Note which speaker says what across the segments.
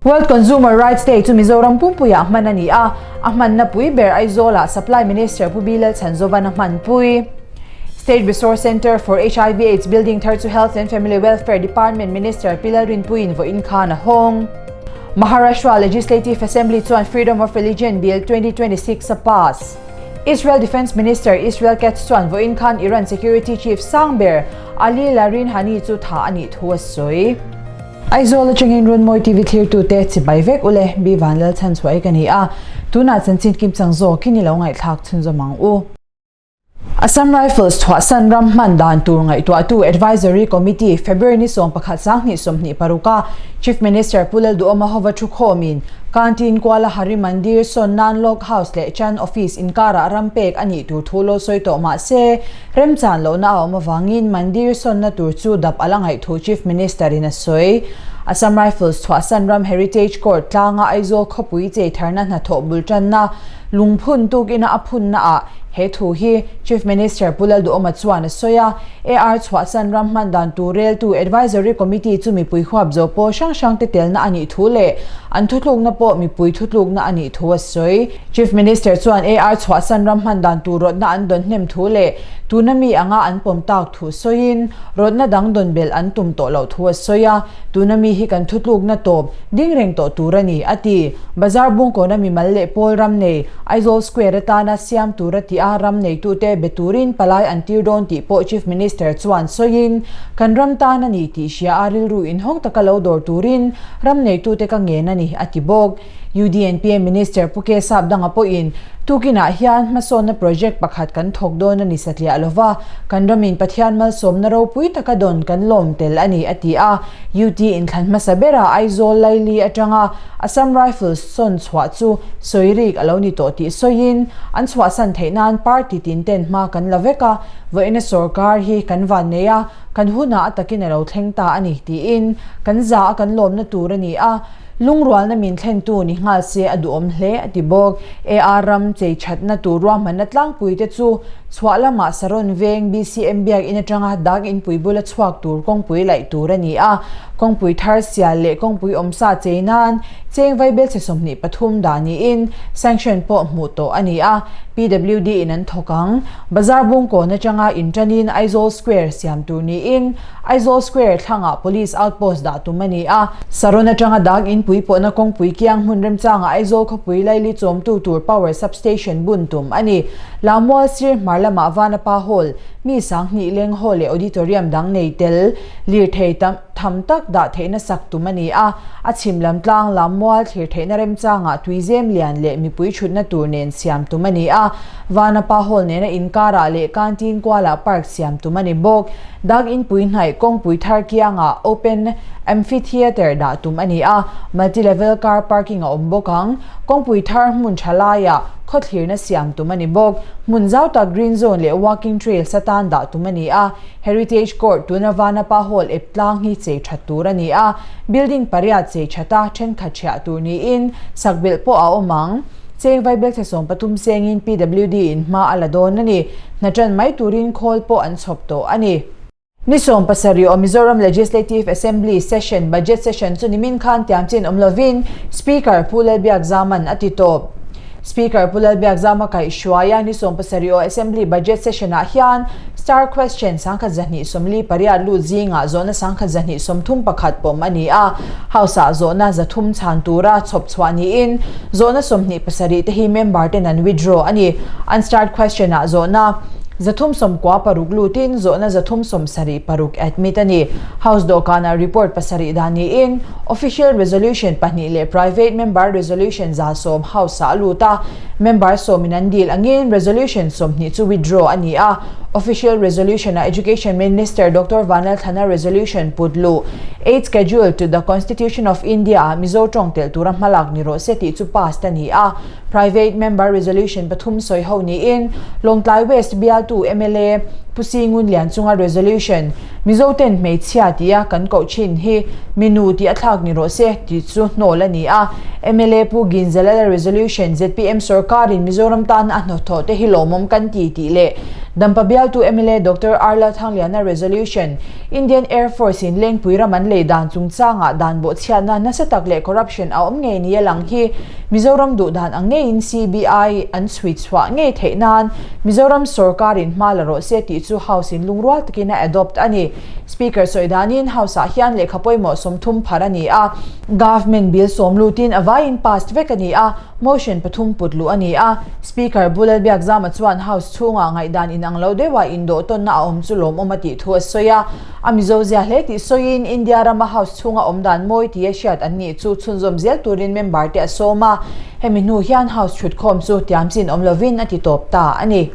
Speaker 1: World Consumer Rights Day chu Mizoram pumpuiah hman a ni a, a hmanna pui ber Aizawlah Supply Minister Pu B Lalchhanzovan a hmanpui. State Resource Centre for HIV Aids building thar chu Health and Family Welfare Department Minister Pi Lalrinpuiin vawiin khan a hawng. Maharashtra Legislative Assembly chuan Freedom of Religion Bill 2026 a pass. Israel Defence Minister Israel Katz chuan vawiin khan Iran Security Chief sang ber Ali Larinhani chu thah a nih thu a sawi. Aizawl atangin Runmawi TV thlirtute chibai vek ule Bi Vanlalchhan chhuah hi ka ni a, tunah chanchin kimchang zawk hi ni lo ngaihthlak chhunzawm ang u. Assam Rifles chhuahsan ram hman dan tur ngaihtuahtu Advisory Committee February ni 11 2026 a Chief Minister Pu Lalduhoma hova thukhawmin Canteen Kuala Hari Mandir sawn nan Log House leh Chan Office inkarah ram pek a nih tur thu lo sawi tawh mah se Remchan lohna a awm avangin Mandir sawnna tur chu dap a la ngaih thu Chief Minister in a sawi. Assam Rifles chhuahsan ram Heritage Court tlanga Aizawl khawpui chei tharna hnathawh bul tanna lungphun tukina a phunna ah he thu hi Chief Minister Pu Lalduhoma chuan a sawi a. AR chhuahsan ram hman dan tur reltu Advisory Committee chu mipui huap zo pawl hrang hrang te telna a nih thu leh an thutlukna pawh mipui thutlukna a nih thu a sawi. Chief Minister chuan AR chhuahsan ram hman dan tur rawtna an dawn hnem thu leh tuna mi anga an pawm tak thu sawiin rawtna dang dawn belh an tum tawh loh thu a sawi a, tuna mi hi kan thutlukna tawp ding reng tawh tur a ni, a ti. Bazar Bungkawna mimal leh pawl ram nei Aizawl Square atana siam tur a ti a, ram neitute be turin palai an tir dawn tih pawh Chief Minister chuan sawiin kan ram tan a ni tih hria a rilru inhawng taka lo dawr turin ram neitute ka ngen a ni, a ti bawk. UDNPA Minister Pu K Sapdanga pawhin tukinah hian hmasawnna project pakhat kan thawk dawn a ni satliah lova, kan ramin Pathian malsawmna ropui taka dawn kan lawm tel a ni a ti a. UT inthlan hmasa bera Aizawl Laili atanga Assam Rifles sawn chhuah chu sawi rik a lo ni tawh tih sawiin an chhuahsan theih nan party tin ten hma kan la vek a, vawiina sorkar hi kan vannei a, kan hunah a takin a lo thleng ta a ni tiin kan za a kan lawmna tur a ni a. Lungrualna min thlentu ni nghal se a duhawm hle a ti bawk. AR ram chei thatna tur ruahmanna tlangpui te chu chhuah lamah Saron veng BCM biakinn atanga dak inpui bula chhuak tur kawngpui laih tur a ni a. Kawngpui thar sial leh kawngpui awmsa chei nan cheng vaibelchhe 23 dah niin sanction pawh hmuh tawh a ni a. PWD in an thawk ang. Bazar Bungkawn atanga inṭanin Aizawl Square siam tur niin Aizawl Square thlangah Police Outpost dah tum a ni a. Saron atanga dak inpui pawhna kawngpui kiang hmun remchangah Aizawl khawpui laili chawmtu tur Power Substation bun tum a ni. Lammual sir hmar lamah Vanapa Hall, mi 2000 leng hall leh auditorium dang nei tel lirthei tam tham tak dah theihna sak tum a ni a. A chhim lam tlang Lammual thlir theihna remchangah tuizem lian leh mipui thutna tur nen siam tum a ni a. Vanapa Hall nena inkarah leh Canteen kualah park siam tum a ni bawk. Dak inpui hnaih kawngpui thar kiangah open amphitheatre dah tum a ni a, multi level car parking a awm bawk ang. Kawngpui thar hmun tha laiah khawthlirna siam tum a ni bawk. Hmun zau tak green zone leh walking trails atan dah tum a ni a, Heritage Court tuna Vanapa Hall ep tlang hi chei that tur a ni a, building pariat chei thata thenkhat thiah tur niin sakbelh pawh a awm ang. Cheng vaibelchhe 13 sengin PWD in hma a la dawn a ni. Hna tan mai turin khawl pawh an chhawp tawh a ni. Ni 17 aw Mizoram Legislative Assembly Session Budget Session chu nimin khan tiam chin awm lovin Speaker Pu Lalbiakzaman a ti tawp. Speaker Pu Lalbiakzama kaihhruai a ni 17 aw Assembly Budget Session ah hian Star Question 1248 lut zingah zawhna 1231 pawm a ni a, House ah zawhna 300 chhan tura chhawp chhuah niin zawhna 27 te hi member ten an withdraw a ni. Unstarred question ah zawhna 396 lutin zawhna 376 admit a ni. House dawhkanah report pasarih dah niin Official Resolution pahnih leh Private Member Resolution 110 House ah a lut a, Member sawmin an dil angin Resolution 20 chu withdraw a ni a. Official Resolution ah Education Minister Doctor Vanlalthlana Resolution put luh Eighth Schedule to the Constitution of India ah Mizo tawng telh tura hmalak ni rawh se tih chu passed a ni a. Private Member Resolution pathum sawi ho niin Lawngtlai West bialtu mla Pu Singun Lianchunga Resolution, Mizoten hmeichhia tia kan koh thin hi minu tih a thlak ni rawh se tih chu hnawl a ni a. Mla Pu Ginzalala Resolution, zpm sorkarin Mizoram tana a hnawthawh te hi lawmawm kan ti tih leh Dampa bialtu mla Doctor R Lalthangliana Resolution, Indian Air Force in Lengpui ram an lei dan chungchangah dan bawhchhiatna nasa tak leh corruption a awm ngei ni a lang hi Mizoram duh dan ang ngeiin CBI an chhui chhuah ngei theih nan Mizoram sorkarin hma la rawh se tih chu House in lungrual takin a adopt a ni. Speaker sawi danin House ah hian lehkha pawimawh 30 phar a ni a, Government bill sawm lutin a vaiin passed vek a ni a, motion pathum put luh a ni a. Speaker Pu Lalbiakzama chuan House chhungah ngaihdan inang lo deuha indawh tawnna a awm chu lawmawm a tih thu a sawi a. A Mizo zia hle tih sawiin India rama House chhunga awm dan mawi tia hriat an nih chu chhunzawm zel turin member te a sawm a, hemi hnu hian House thutkhawm chu tiam chin awm lovin a ti tawp ta a ni.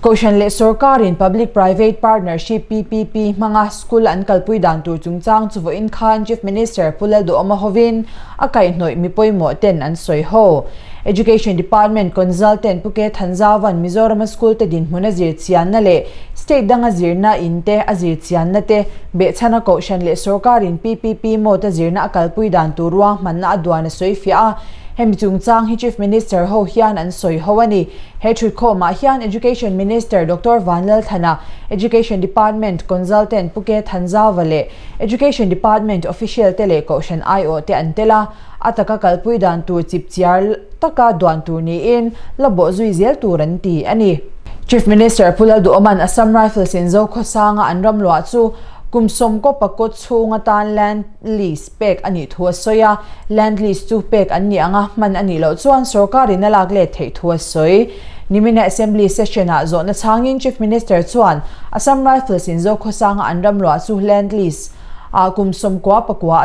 Speaker 1: Kohhran leh sorkarin Public Private Partnership, PPP, hmanga school an kalpui dan tur chungchang chu vawiin khan Chief Minister Pu Lalduhawma hovin a kaihhnawih mi pawimawh ten an sawi ho. Education Department Consultant Pu Ke Thanzauvan Mizorama school te dinhmun a zir chianna leh State danga zirna in te a zir chianna te behchhana kohhran leh sorkarin PPP mode a zirna a kalpui dan tur ruahmanna a duan a sawi fiah a. Hemi chungchang hi Chief Minister ho hian an sawi ho a ni. He thutkhawmah hian Education Minister Doctor Vanlalthana, Education Department Consultant Pu Ke Thanzauva leh Education Department official te leh kohhran aiawh te an tel a. A taka kalpui dan tur chip chiar taka duan tur niin la bawh zui zel tur an ti a ni. Chief Minister Pu Lalduhawma'n Assam Rifles in Zokhawsanga an ram luah chu kum sawmkaw pakaw chhung atan land lease pek a nih thu a sawi a, land lease chu pek an nih anga hman a nih loh chuan sorkarin a lak let theih thu a sawi. Nimina Assembly session-ah zawhna chhangin Chief Minister chuan Assam Rifles in Zokhawsanga an ram luah chu land lease ah kum 90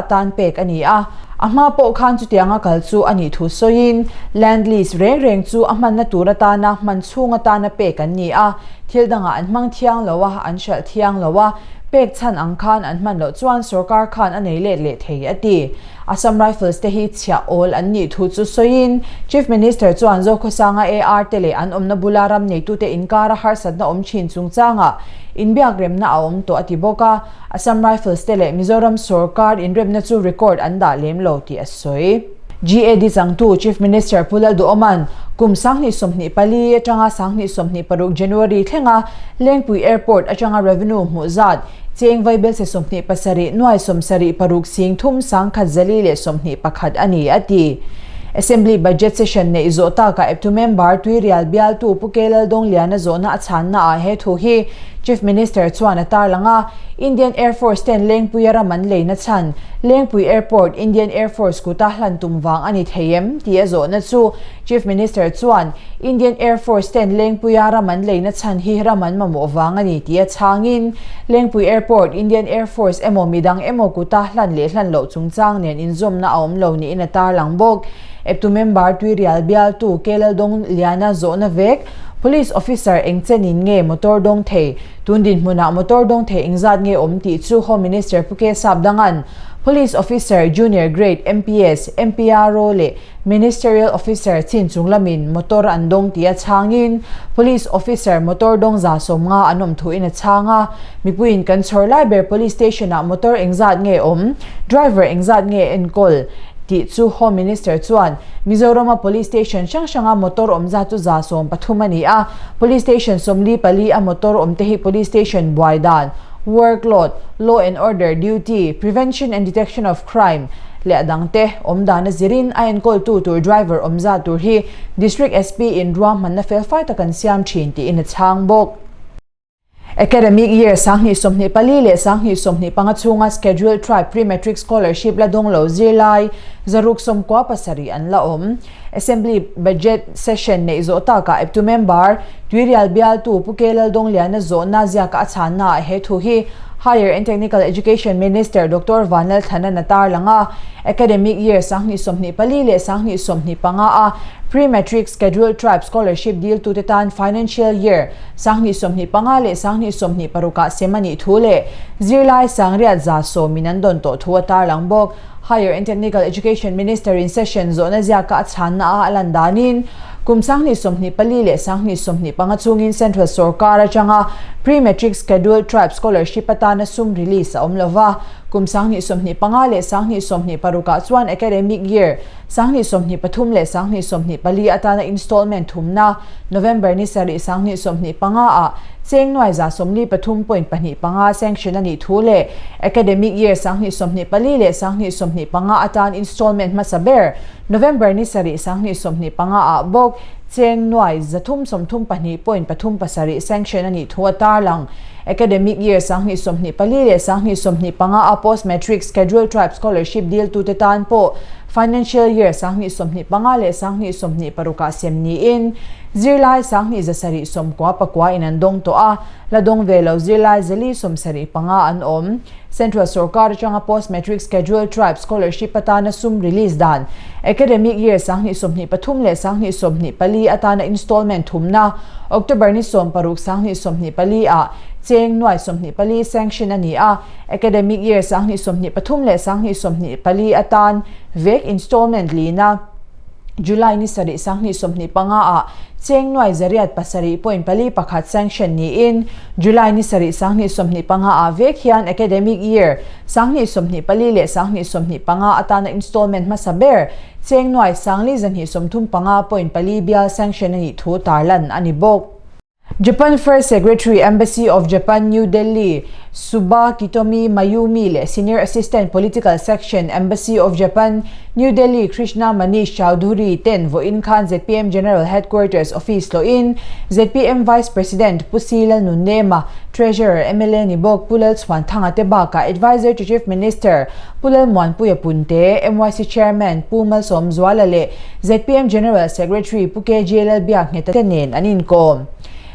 Speaker 1: atan pek a ni a, a hma pawh khan chutianga kal chu a nih thu sawiin land lease reng reng chu a hmanna tur atana hman chhung atana pek an ni a, thil dangah an hmang thiang lo a, an hralh thiang lo a, pek chhan ang khan an hman loh chuan sorkar khan a nei let leh thei a ti. Assam Rifles te hi chhiah awl an nih thu chu sawiin Chief Minister chuan Zokhawsanga AR te leh an awmna bula ram neitute inkara harsatna awm thin chungchangah inbiakremna a awm tawh a ti bawk a. Assam Rifles te leh Mizoram sorkar inremna chu record an dah lem lo tih a sawi. GAD changtu Chief Minister Pu Lalduhawma'n kum 2024 atanga 2026 January thlenga Lengpui Airport atanga revenue hmuh zat cheng vaibelse 27 nuai 76 paruk sing thum sangkhat zali leh 21 a ni a ti. Assembly Budget Session neih zawh takah eptu member Tuirial bialtu Pu K Laldawng-liana zawhna a chhanna ah he thu hi Chief Minister chuan a tarlang a, Indian Air Force ten Lengpuia ram an leina chhan, Lengpui Airport Indian Air Force kuta hlan tum vang a ni thei em? tih a zawhna chu Chief Minister chuan Indian Air Force ten Lengpuia ram an leina chhan hi ram an mamawh vang a ni tih a chhangin Lengpui Airport Indian Air Force emaw midang emaw kuta hlan leh hlan loh chungchang nen inzawmna a awm lo niin a tarlang bawk. Eptu member Tuirial bialtu K Laldawng-liana zawhna vek, Police officer eng chenin nge motor dawng thei? Tun dinhmunah motor dawng thei engzat nge awm tih chu Home Minister Pu K Sapdanga'n Police officer junior grade MPS, MPRO leh Ministerial officer chin chung lamin motor an dawng tih a chhangin Police officer motor dawng 150 an awm thuin a chhang a. Mipuiin kan chhawr lai ber Police station-ah motor engzat nge awm? Driver engzat nge enkawl? Tih chu Home Minister chuan Mizorama Police Station hrang hranga motor awm zat chu 130 a ni a, Police Station 44 a motor awm te hi Police Station buai dan, work load, law and order duty, prevention and detection of crime leh a dang te awm dan a zirin a enkawltu tur driver awm zat tur hi District SP in ruahmanna felfai tak an siam thin tiin a chhang bawk. Academic Year 2024 leh 2025 chhunga Scheduled Tribe Pre-Matric Scholarship la dawng lo zirlai 197 an la awm. Assembly Budget Session neih zawh takah eptu member Tuirial bialtu Pu K Laldawngliana zawhna ziaka a chhannaah he thu hi Higher and Technical Education Minister Doctor Vanlalthlana'n a tarlang a. Academic Year 2024 leh 2025 a Pre-Matric Scheduled Tribe Scholarship diltute tan Financial Year 2025 leh 2026 ah sem a nih thu leh zirlai sangriat 110 in an dawn tawh thu a tarlang bawk. Higher and Technical Education Minister in session zawhna ziaka a chhanna a a lan danin Kum 2024 leh 2025 chhungin Central sorkar atanga Pre-Matric Scheduled Tribe Scholarship atana sum release a awm lova. Kum 2025 leh 2026 ah chuan Academic Year 2023 leh 2024 atana installment thumna November ni sarih 2025 ah cheng nuai 43.25 sanction a nih thu leh Academic Year 2024 leh 2025 atan installment hmasa ber November ni sarih 2025 ah bawk cheng nuai 332.37 sanction a nih thu a tarlang. Academic Year 2024 leh 2025 a Post Matric Scheduled Tribe Scholarship diltute tan pawh Financial Year 2025 leh 2026 ah sem niin zirlai 2799 in an dawng tawh a, la dawng ve lo zirlai 475 an awm. Central sorkar atanga Post Matric Scheduled Tribe Scholarship atana sum release dan Academic Year 2023 leh 2024 atana installment thumna October ni 16 2024 ah cheng nuai 24 sanction a ni a, Academic Year 2023 leh 2024 atan vek installment lina July ni sarih 2025 ah cheng nuai 807.41 sanction niin July ni sarih 2025 ah vek hian Academic Year 2024 leh 2025 atana installment hmasa ber cheng nuai 4,235.4 bial sanction a nih thu tarlan a ni bawk. Japan First Secretary, Embassy of Japan, New Delhi, Suba Kitomi Mayumi leh Senior Assistant Political Section, Embassy of Japan, New Delhi, Krishna Manish Chaudhuri ten vawiin khan zpm General Headquarters Office tlawhin zpm Vice President Pu Si Lalnunnema, Treasurer mla ni bawk Pu Lalchhuanthanga te bakah Adviser to Chief Minister Pu Lalmuanpuia Punte, MYC Chairman Pu Malsawmzuala leh zpm General Secretary Pu KJ Lalbiakngheta te nen an inkawm.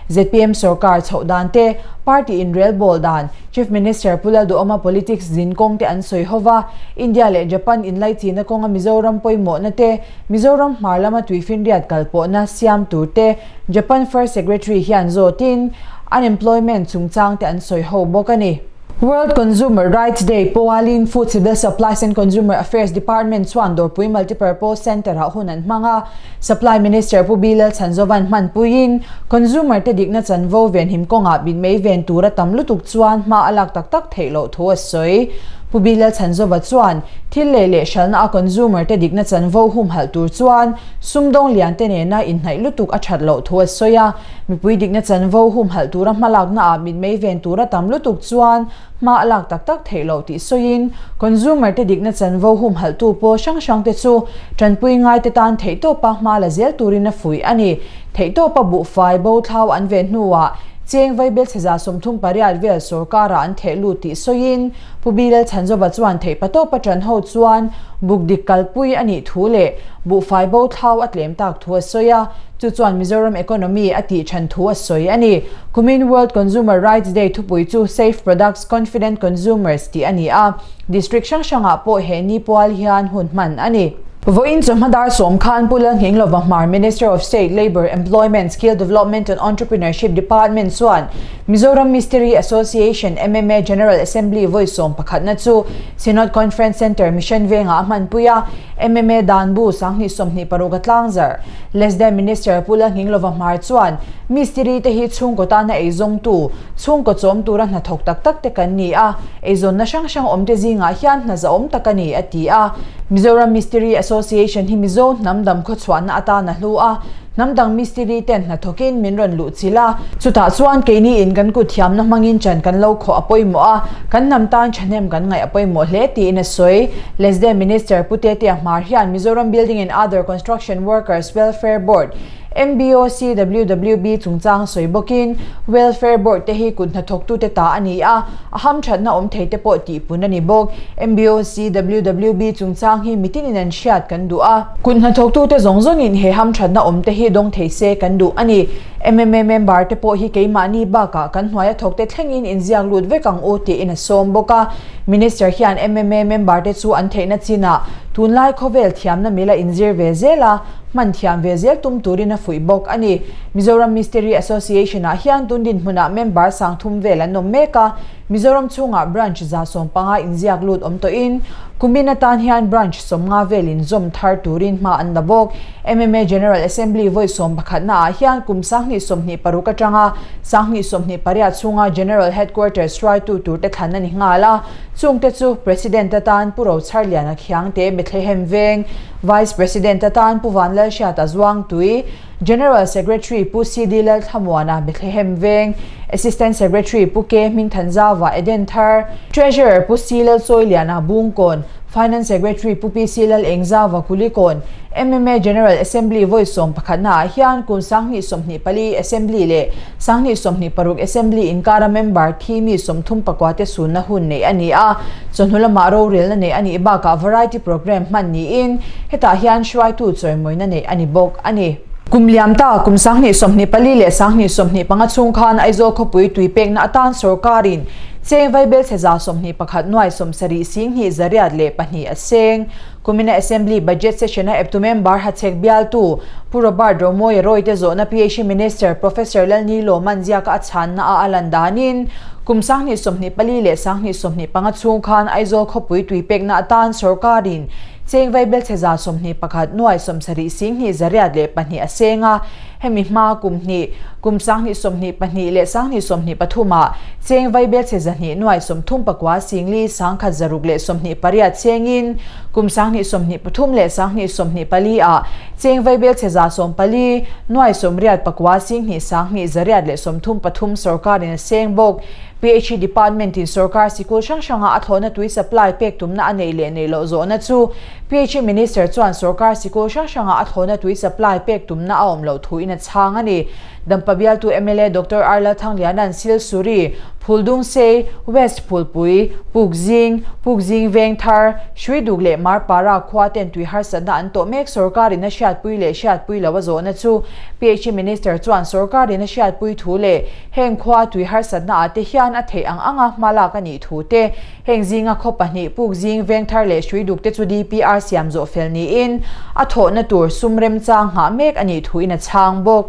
Speaker 1: Zpm sorkar chhoh dan te, party inrelbawl dan, Chief Minister Pu Lalduhoma politics zin kawng te an sawi ho va, India leh Japan inlaichina kawnga Mizoram pawimawhna te, Mizoram hmar lama tuifinriat kalpawhna siam tur te Japan First Secretary hian zawtin unemployment chungchang te an sawi ho bawk a ni. World Consumer Rights Day pawalin Food Civil Supplies and Consumer Affairs Department chuan Dawrpui Multipurpose Centre-ah hun an hmang a. Supply Minister Pu B Lalchhanzova'n hmanpuiin consumer te dikna chanvo venhim kawngah mitmei ven tura tam lutuk chuan hma a lak tak tak theih loh thu a sawi. Pu B Lalchhanzova chuan thil lei leh hralhna a consumer te dikna chanvo humhalh tur chuan sumdawng lian te nena inhnaih lutuk a that loh thu a sawi a. Mipui dikna chanvo humhalh tura hmalaknaah mitmei ven tura tam lutuk chuan hma a lak tak tak theih loh tih sawiin, consumer te dikna chanvo humhalhtu pawl hrang hrang te chu tanpui ngaite tan theihtawpa hma la zel turin a fuih a ni. Theihtawpa buhfai bo thlau an ven hnuah cheng vaibelchhe 38 vel sorkarah an theh lut tih sawiin, Pu Bilal Chhanzova chuan theihpatawpa ṭan ho chuan buk dik kalpui a nih thu leh buhfai bo thlau a tlem tak thu a sawi a, chu chuan Mizoram economy a tih ṭhan thu a sawi a ni. Kumin World Consumer Rights Day thupui chu Safe Products, Confident Consumers tih a ni a, district hrang hrangah pawh he ni pual hian hun hman a ni. Vawiin chawhma dar sawm khan Pu Lalnghinglova Hmar Minister of State, Labour, Employment, Skill Development and Entrepreneurship Department chuan Mizoram Mistiri Association, MMA, General Assembly vawi sawm pakhatna chu Synod Conference Centre, Mission Vengah a hmanpui a, MMA dan bu 2026 a tlangzarh. Lesdem Minister Pu Lalnghinglova Hmar chuan Mistiri te hi chhungkaw tana eizawngtu, chhungkaw chawm tura hnathawk tak tak te kan ni a, eizawnna hrang hrang awm te zingah hian hna zahawm tak a ni, a ti a. Mizoram Mistiri Association hi Mizo hnam dam khawchhuahna atan a hlu a, hnam dang mistiri ten hnathawkin min rawn luh chilh a, chutah chuan keini in kan kut thiamna hmangin chan kan lo khawh a pawimawh a, kan hnam tan thahnem kan ngaih a pawimawh hle tiin a sawi. Lesdem Minister Pu Tetea Hmar hian Mizoram Building and Other Construction Workers Welfare Board, MBOCWWB chungchang sawi bawkin Welfare Board te hi kut hnathawktute ta a ni a, a hamthatna awm thei te pawh tihpun a ni bawk. MBOCWWB chungchang hi mitinin an hriat kan duh a. Kut hnathawktute zawng zawngin he hamthatna awm te hi dawng thei se kan duh a ni. MMA member te pawh hi keimahni bakah kan hnuaia thawkte thlengin inziak lut vek ang u tiin a sawm bawk a. Minister hian MMA member te chu an theihna chinah tunlai khawvel thiamna mila inzir ve zel a, hman thiam ve zel tum turin a fuih bawk a ni. Mizoram Mistiri Association-ah hian tun dinhmunah member 3000 vel an awm mek a. Mizoram chhungah Branch 150 inziak lut awm tawhin, kumin atan hian Branch 50 vel inzawm thar turin hma an la bawk. MMA General Assembly vawi sawmpakhatna ah hian kum 2026 atanga 2028 chhunga General Headquarters hruaitu turte thlan a ni nghal a, chungte chu President atan Pu Rochharliana Khiangte Bethlehem Veng, Vice President atan Pu Vanlalhriata Zuangtui, General Secretary Pu CD Lalthlamuana Bethlehem Veng, Assistant Secretary Pu K Hmingthanzauva Edenthar, Treasurer Pu C Lalchawiliana Bungkawn, Finance Secretary Pu PC Lalengzauva Kulikawn, MMA General Assembly vawi sawmpakhatna ah hian kum 2024 Assembly leh 2026 Assembly inkara member thi mi 34 te sunna hun neih a ni a, chawhnu lamah rorelna neih a nih bakah variety programme hman niin hetah hian hruaitu chawimawina neih a ni bawk a ni. Kum liam ta kum 2024 leh 2025 chhung khan Aizawl khawpui tui pekna atan sorkarin cheng vaibelchhe 21 nuai 70 sing hnih 802 a seng. Kumina Assembly Budget Session-a eptu member Hachhek bialtu Pu Robert Romawia Royte zawhna PHE Minister Professor Lalnilawman ziaka a chhanna a a lan danin kum 2024 leh 2025 chhung khan Aizawl khawpui tui pekna atan sorkarin cheng vaibelchhe 21 nuai 70 sing hnih 802 a seng a. Hemi hma kum hnih, kum 2022 leh 2023 ah cheng vaibelchhe 200 nuai 39 singli sangkhat zaruk leh 28 chengin kum 2023 leh 2024 ah cheng vaibelchhe 140 nuai 89 sing hnih sang hnih 833 sorkarin a seng bawk. PHE Department in sorkar sikul hrang hranga a thlawhna tui supply pek tumna a neih leh neih loh zawhna chu PHE Minister chuan sorkar sikul hrang hranga a thlawhna tui supply pek tumna a awm loh thuin a chhang a ni. Dampa bialtu mla Doctor R Lalthangliana'n Silsuri, Phuldungsei, West Phulpui, Pukzing, Pukzing Vengthar, Hruiduk leh Marpara khua ten tui harsatna an tawh mek sorkarin a hriatpui leh hriatpui lo a zawhna chu PHE Minister chuan sorkarin a hriatpui thu leh heng khua tui harsatna ah te hian a theih ang anga hma lak a nih thu te Heng zinga khaw pahnih Pukzing Vengthar leh Hruiduk te chu DPR siam zawh fel niin a thawhna tur sum remchang nghah mek a nih thuin a chhang bawk.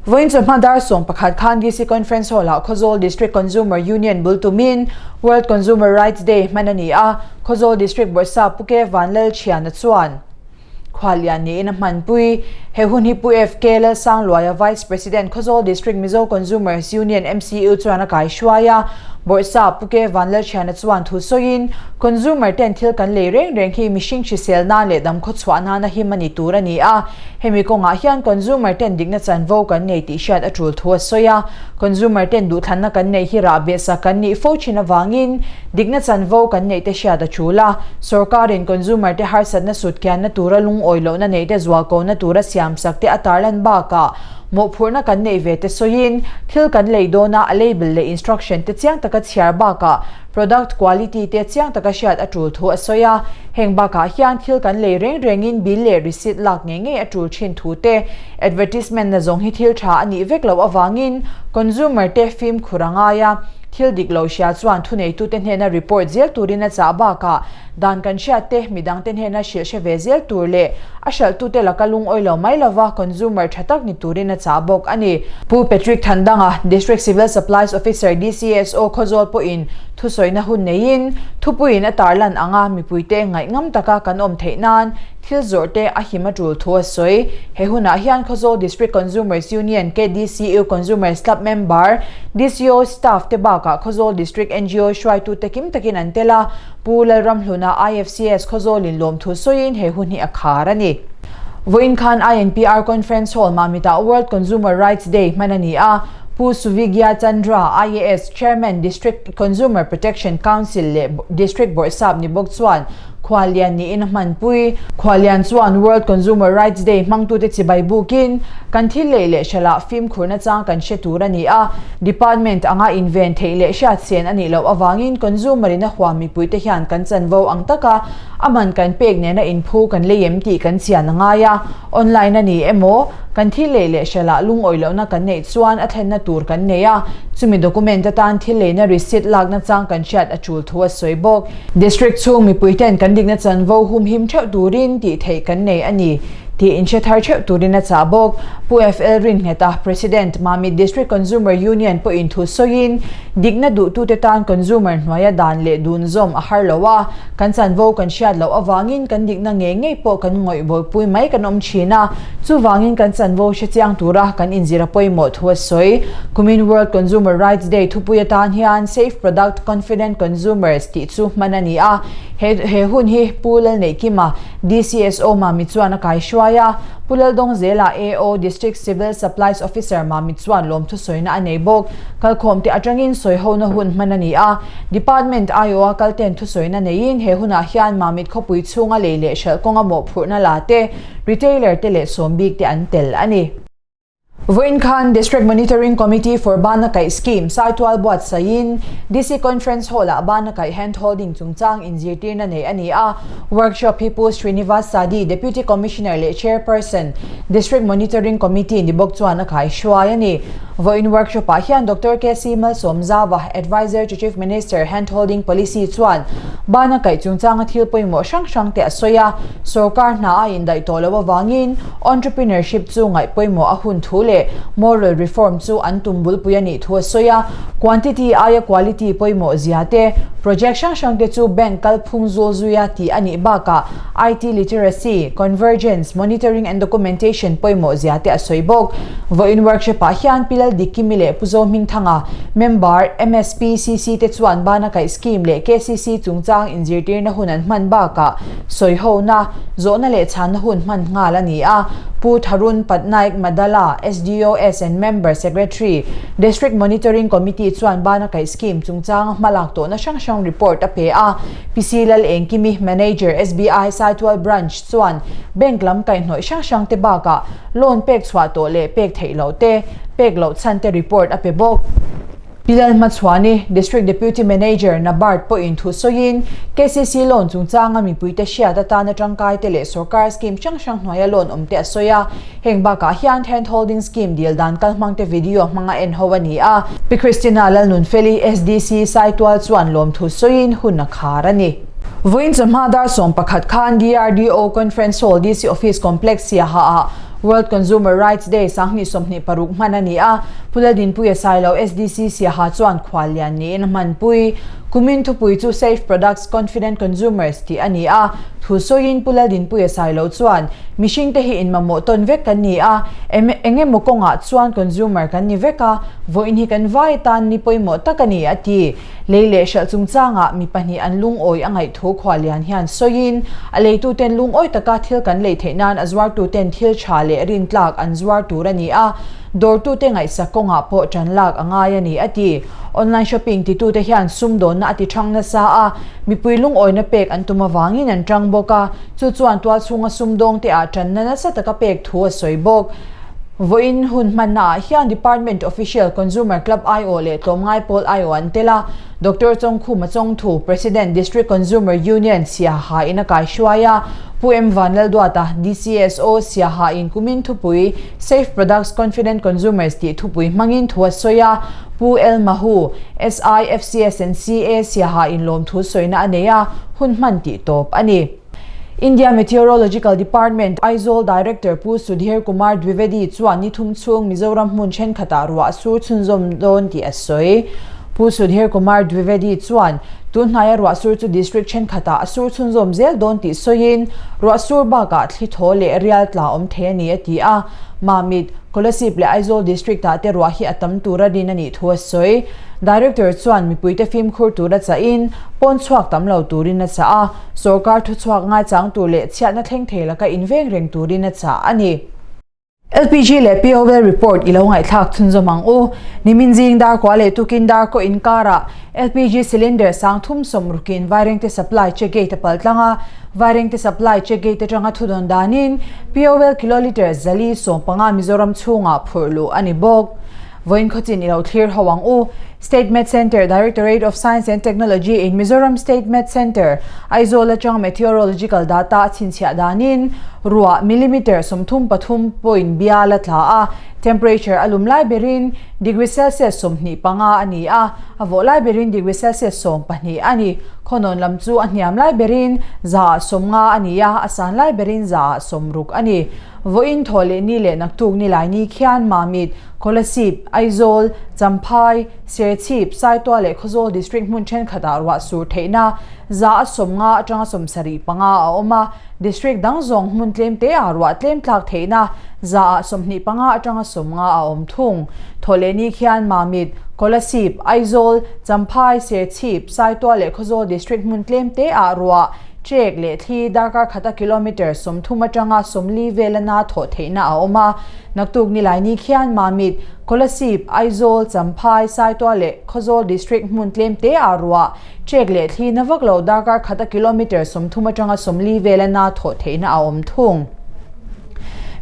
Speaker 1: Vawiin chawhma dar 11 khan DC Conference Hall-ah Khawzawl District Consumer Union bul tumin World Consumer Rights Day hman a ni a, Khawzawl District Bawrhsap Pu Ke Vanlalthiana chuan Khuallian niin a hmanpui. He hun hi Pu FK Lalsangluaia Vice President Khawzawl District Mizo Consumers Union, MCU, chuan a kaihruai a. Bawrhsap Pu Ke Vanlalthiana chuan thu sawiin, Consumer ten thil kan lei reng reng hi mihring hrisel nan leh dam khawchhuah nana him a ni tur a ni a. Hemi kawngah hian consumer ten dikna chanvo kan nei tih hriat a tul thu a sawi a. Consumer ten duhthlanna kan neih hi rah behsak kan nih fo thin avangin dikna chanvo kan neih te hriat a tul a. Sorkarin consumer te harsatna sut kianna tura lungawi lohna neih te zualkona tura siamsak te a tarlan bakah mawhphurhna kan neih ve te sawiin thil kan lei dawna a label leh instruction te chiang taka chhiar bakah product quality te chiang taka hriat a tul thu a sawi a. Heng bakah hian thil kan lei reng rengin bill leh receipt lak ngei ngei a tul thin thu te Advertisement na zawng hi thil tha a nih vek loh avangin consumer te fimkhur a ngai a, thil dik lo hria chuan thuneitute hnena report zel turin a chah bakah dan kan hriat te midangte hnena hrilh hre ve zel tur leh a hralhtute laka lungawi lo mai lova consumer tha tak ni turin a chah bawk a ni. Pu Patrick Thandanga, District Civil Supplies Officer, DCSO, Khawzawl pawhin thusawina hun neiin thupuiin a tarlan anga mipuite ngaihngam taka kan awm theih nan Thil zawrh te a him a tul thu a sawi. He hunah hian Khawzawl District Consumers Union, KDCU Consumers Club member, DCO staff te bakah Khawzawl District ngo hruaitute kim takin an tel a, Pu Lalramhluna IFCS Khawzawl in lawmthu sawiin he hun hi a khar a ni. Vawiin khan INPR Conference Hall Mamitah World Consumer Rights Day hman a ni a, Pu Suvigya Chandra, IAS, Chairman, District Consumer Protection Council leh District Bawrhsap ni bawk chuan Khuallian niin a hmanpui. Khuallian chuan World Consumer Rights Day hmangtute chibai bukin, kan thil lei leh hralah fimkhurna chang kan hre tur a ni a, department anga inven theih leh hriatsen a nih loh avangin consumer in a huam mipuite hian kan chanvo ang taka a man kan pek nena inphu kan lei em tih kan chian a ngai a, online a ni emaw, kan thil lei leh hralah lungawi lohna kan neih chuan a thlenna tur kan nei a, chumi document atan thil leina receipt lakna chang kan hriat a tul thu a sawi bawk. District chhung mipuiten kan dikna chanvo humhim theuh turin tih theih kan nei a ni tih inhre thar theuh turin a chah bawk. Pu FL Rinnghet-a, President, Mamit District Consumer Union pawhin thu sawiin, Dikna duhtute tan consumer hnuaia dan leh dun zawm a har lo a, kan chanvo kan hriat loh avangin kan dikna ngei ngei pawh kan ngawih bawlpui mai kan awm thin a, chuvangin kan chanvo hre chiang tura kan inzir a pawimawh thu a sawi. Kumin World Consumer Rights Day thupui atan hian Safe Product, Confident Consumers tih chu hman a ni a, he he hun hi Pu Lalneihkima, DCSO Mami chuan a kaihruai a, Pu Laldawngzela AO, District Civil Supplies Officer Mami chuan lawmthu sawina a nei bawk. Kalkhawmte atangin sawihona hun hman a ni a, Department aiawha kalten thusawina neiin he hunah hian Mamit khawpui chhunga lei leh hralh kawnga mawhphurhna la te, retailer te leh sawm bik te an tel a ni. Vawiin khan District Monitoring Committee for Bana Kaih Scheme Saitual buatsaihin DC Conference Hall-ah Bana Kaih Hand Holding chungchang inzirtirna nei a ni a. Workshop hi Pu Srinivas Sadi, Deputy Commissioner leh Chairperson, District Monitoring Committee ni bawk chuan a kaihruai a ni. Vawiin workshop-ah hian Doctor KC Malsawmzava, Adviser to Chief Minister Hand Holding Policy chuan Bana Kaih chungchanga thil pawimawh hrang hrangte a sawi a. Sorkar hna a indaih tawh loh avangin entrepreneurship chu ngaih pawimawh a hun thu leh moral reform chu an tum bulpui a nih thu a sawi a. Quantity aia quality pawimawh zia te, project hrang hrang te chu bank kalphung zul zuia tih a nih bakah IT literacy, convergence, monitoring and documentation pawimawh zia te a sawi bawk. Vawiin workshop ah hian Pi Laldikimi leh Pu Zohmingthanga, member, MSPCC te chuan Bana Kaih Scheme leh KCC chungchang inzirtirna hun an hman bakah Sawihona, zawhna leh chhanna hun hman nghal a ni a, Pu Tharun Patnaik Madala, SDOS and Member Secretary, District Monitoring Committee chuan Bana Kaih Scheme chungchanga hmalak tawhna hrang hrang report a pe a. PC Lal Engkimi, Manager, SBI Saitual Branch chuan bank lam kaihhnawih hrang hrang te bakah loan pek chhuah tawh leh pek theih loh te, pek loh chhan te report a pe bawk. Pi Lalhmachhuani, District Deputy Manager, NABARD pawhin thu sawiin, KCC loan chungchanga mipuite hriat atana tangkaite leh sorkar scheme hrang hrang hnuaia loan awmte a sawi a. Heng bakah hian Hand Holding Scheme dil dan kalhmangte video hmanga en ho a ni a. Pi Christina Lalnunfeli, SDC, Saitual chuan lawmthu sawiin hun a khar a ni. Vawiin chawhma dar 11 khan DRDO Conference Hall DC Office Complex Siaha-ah World Consumer Rights Day 2026 hman a ni a, Pu Laldinpuia Sailo SDC Siaha chuan khual lian niin a hmanpui. Kumin thupui chu Safe Products, Confident Consumers tih a ni a, thu sawiin Pu Laldinpuia Sailo chuan, Mihringte hi inmamawh tawn vek kan ni a, eng emaw kawngah chuan consumer kan ni vek a, vawiin hi kan vai atan ni pawimawh tak a ni, a ti. Lei leh hralh chungchangah mi pahnih an lungawi a ngaih thu khuallian hian sawiin, a leituten lungawi taka thil kan lei theih nan a zuartuten thil tha leh rintlak an zuar tur a ni a, dawrtute ngaihsak kawngah pawh tan lak a ngai a ni, a ti. Online shopping titute hian sumdawnna a ti thang nasa a, mipui lungawina pek an tum avangin an tang bawk a, chu chuan tualchhunga sumdawngte ah tanna nasa taka pek thu a sawi bawk. Vawiin hun hmanna ah hian Department Official, Consumer Club aiawh leh tlawmngai pawl aiawh an tel a. Doctor Chawngkhuma Chawngthu, President, District Consumer Union, Siaha in a kaihruai a. Pu M Vanlalduata, DCSO, Siaha in kumin thupui, Safe Products, Confident Consumers tih thupui hmangin thu a sawi a. Pu L Mahu, SI, FCS and CA, Siaha in lawmthu sawina a nei a, hun hman tih tawp a ni. India Meteorological Department, Aizawl Director Pu Sudhir Kumar Dwivedi chuan ni thum chhung Mizoram hmun thenkhatah ruah a sur chhunzawm dawn tih a sawi. Pu Sudhir Kumar Dwivedi chuan tun hnaia ruah sur chu district thenkhatah a sur chhunzawm zel dawn tih sawiin, ruah sur bakah thli thaw leh rial tla awm thei a ni a ti a. Mamit, Kolasib leh Aizawl district-ah te ruah hi a tam tura rin a nih thu a sawi. Director chuan mipuite fimkhur tura chahin, pawn chhuak tam lo turin a chah a. Sorkar thuchhuak ngaichang tur leh chhiatna thleng thei laka inveng reng turin a chah a ni. LPG leh POL report i lo ngaihthlak chhunzawm ang u. Nimin zing dar kua leh tukin dar kaw inkarah LPG cylinder sang thum sawm rukin Vairengte supply check gate a pal tlang a, Vairengte supply check gate atanga thudawn danin POL kilolitre 415 Mizoram chhungah phurh luh a ni bawk. Vawiin khawchin i lo thlir ho ang u. State Met Centre, Directorate of Science and Technology in Mizoram State Met Centre, Aizawl atang meteorological data a chhinchhiah danin ruah millimetre 33 point bial a tla a, temperature a lum lai berin degree Celsius 25 a ni a, a vawh lai berin degree Celsius 12 a ni. Khawnawn lam chu a hniam lai berin 150 a ni a, a san lai berin 160 a ni. Vawiin thaw leh ni leh naktuk ni lai ni khian Mamit, Kolasib, Aizawl, Champhai, Serchhip, Saitual leh Khawzawl District hmun thenkhatah ruah sur theihna 150 atanga 75 a awm a, District dang zawng hmun tlem te ah ruah tlem tlak theihna 25 atanga 50 a awm thung. Thaw leh ni khian Mamit, Kolasib, Aizawl, Champhai, Serchhip, Saitual leh Khawzawl District hmun tlem te ah ruah Trek leh thli darkar khata kilometre 30 atanga 40 vela na thawh theihna a awm a. Naktuk Nilaini khian Mamit, Kolasib, Aizawl, Champhai, Saitual leh Khawzawl District hmun tlem te ah ruah trek leh thli na vak lo darkar khata kilometre 30 atanga 40 vela na thawh theihna a awm thung.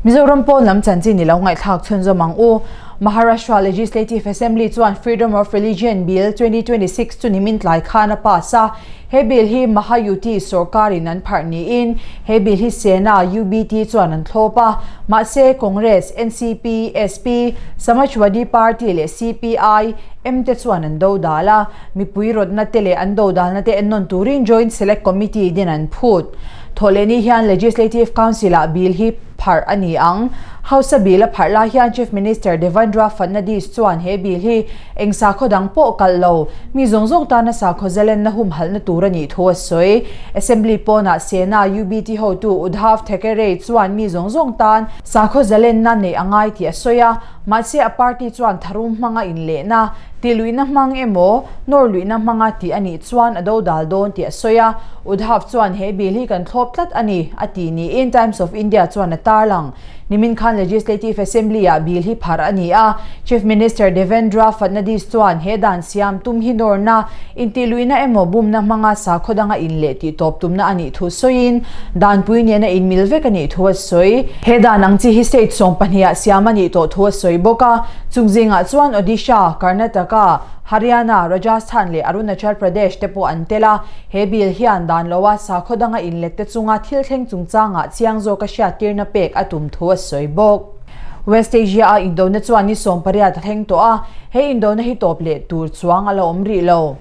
Speaker 1: Mizoram pawn lam chanchin i lo ngaihthlak chhunzawm ang u. Maharashtra Legislative Assembly chuan Freedom of Religion Bill 2026 chu nimin tlai khan a pass a. He bill hi Mahayuti sorkarin an pharh niin he bill hi Sena, UBT chuan an thlawp a. Mahse, Congress, NCP, SP, Samajwadi Party leh CPI, M te chuan an dodal a. Mipui rawtna te leh an dodalna te ennawn turin Joint Select Committee din an phut. Thawhlehni hian Legislative Council-ah bill hi pharh a ni ang. House-a bill a pharh lai hian Chief Minister Devendra Fadnadis chuan he bill hi Eng sakhaw dang pawh kalh lo, mi zawng zawng tana sakhaw zalenna humhalhna tur a nih thu a sawi. Assembly pawnah Sena UBT hotu Uddhav Thackeray chuan mi zawng zawng tan sakhaw zalenna neih a ngai tih a sawi a, mahse a party chuan tharum hmanga inlehna, tihluihna hmang emaw, nawrluihna hmanga tih a nih chuan a dodal dawn tih a sawi a. Uddhav chuan he bill hi kan thlawp tlat a ni, a ti niin Times of India chuan a tarlang. Nimin khan Legislative Assembly-ah bill hi pharh a ni a, Chief Minister Devendra Fadnadis chuan he dan siam tum hi nawrna, intihluihna emaw bumna hmanga sakhaw danga inleh tih tawp tumna a nih thu sawiin, danpui nena inmil vek a nih thu a sawi. He dan ang chi hi state 12 ah siam a nih tawh thu a sawi bawk a, chung zingah chuan Odisha, Karnataka, Haryana, Rajasthan leh Arunachal Pradesh te pawh an tel a. He bill hian dan loa sakhaw danga inlette chunga thil thleng chungchangah chiang zawka hriattirna pek a tum thu a sawi bawk. West Asia-a indona chuan ni 18 a thleng tawh a, he indona hi tawp leh tur chuang a la awm rih lo.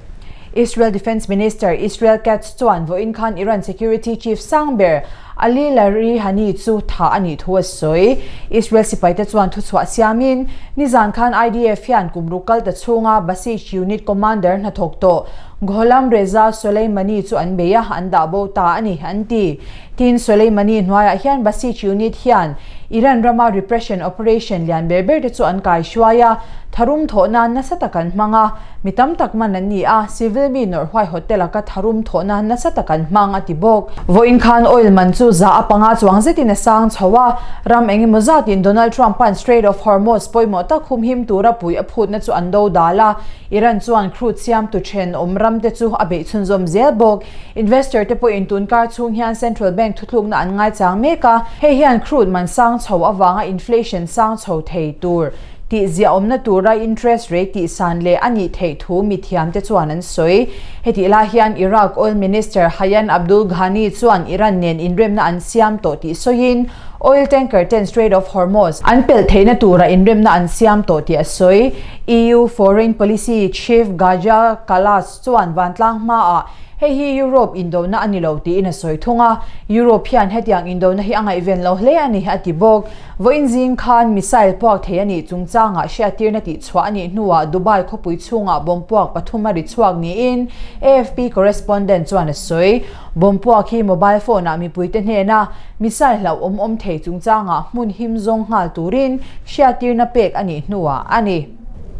Speaker 1: Israel Defence Minister Israel Katz chuan vawiin khan Iran Security Chief sang ber Ali Larijani chu thah a nih thu a sawi. Israel sipaite chuan thuchhuah siamin, nizan khan IDF hian kum ruk kal ta chhunga Basij Unit Commander hnathawk tawh Gholam Reza Soleimani chu an bei a, an dah bo ta a ni, an ti. Tin, Soleimani hnuaiah hian Basij Unit hian Iran rama repression operation lian ber ber te chu an kaihruai a, tharum thawh nan nasa tak an hmang a. Mi tam tak man an ni a, civil mi nawrh huaihawt te laka tharum thawhna nasa tak an hmang a ti bawk. Vawiin khan oil man chu 5% chuang zetin a sang chho a, ram eng emaw zatin Donald Trump-a'n Strait of Hormuz pawimawh tak humhim tura pui a phutna chu an do dal a, Iran chuan crude siamtu thenawm ram te chu a beih chhunzawm zel bawk. Investor te pawhin tun kar chhung hian central bank thuthlukna an ngaichang mek a, hei hian crude man sang chho avanga inflation sang chho thei tur Tih ziahawmna tura interest rate tihsan leh a nih theih thu mithiamte chuan an sawi. Hetih lai hian Iraq Oil Minister Hayan Abdul Ghani chuan Iran nen inremna an siam tawh tih sawiin, oil tanker ten Strait of Hormuz an pelh theihna tura inremna an siam tawh tih a sawi. EU Foreign Policy Chief Kaja Kallas chuan vantlang hmaah hei hi Europe indona a ni lo tiin a sawi thung a, Europe hian hetiang indona hi a ngaihven lo hle a ni a ti bawk. Vawiin zing khan missile puak thei a nih chungchangah hriattirna tihchhuah a nih hnuah Dubai khawpui chhungah bomb puak pathum a ri chhuak niin AFP correspondent chuan a sawi. Bomb puak hi mobile phone-ah mipuite hnena missile hlauhawm awm thei chungchangah hmun him zawng nghal turin hriattirna pek a nih hnuah a ni.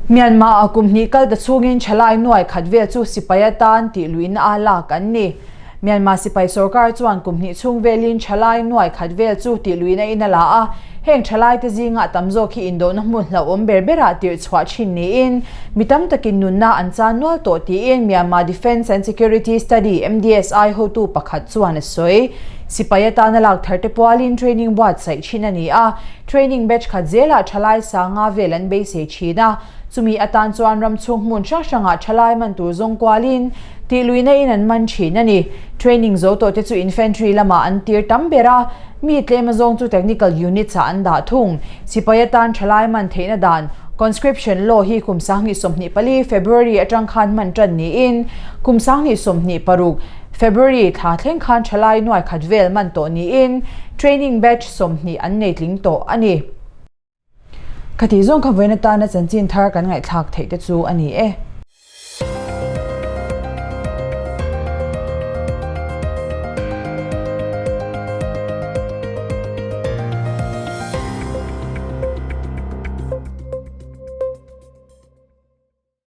Speaker 1: Myanmar-ah kum hnih kal ta chhungin thalai nuai khat vel chu sipai atan tih luihna a lak an ni. Myanmar sipai sorkar chuan kum hnih chhung velin thalai nuai khat vel chu tih luihna in a la a, heng thalai te zinga tam zawk hi indawhna hmun hlauhawm ber berah tirh chhuah thin niin mi tam takin nunna an chan nual tawh tiin Myanmar Defence and Security Study, MDSI, hotu pakhat chuan a sawi. Sipai atana lak thar te pualin training buatsaih thin a ni a, training batch khat zelah thalai sanga vel an beisei thin a. Chumi atan chuan ram chhung hmun hrang hrangah thalai man tur zawng kualin tihluihna in an man thin a ni. Training zo tawh te chu infantry lamah an tir tam ber a, mi tlem azawng chu technical units ah an dah thung. Sipai atan thalai man theihna dan, Conscription Law, hi kum 2024 February atang khan hman tan niin kum 2026 February thla thleng khan thalai nuai khat vel man tawh niin training batch 20 an nei tling tawh a ni. Khatih zawng kha vawiin atana chanchin thar kan ngaihthlak theih te chu a ni e.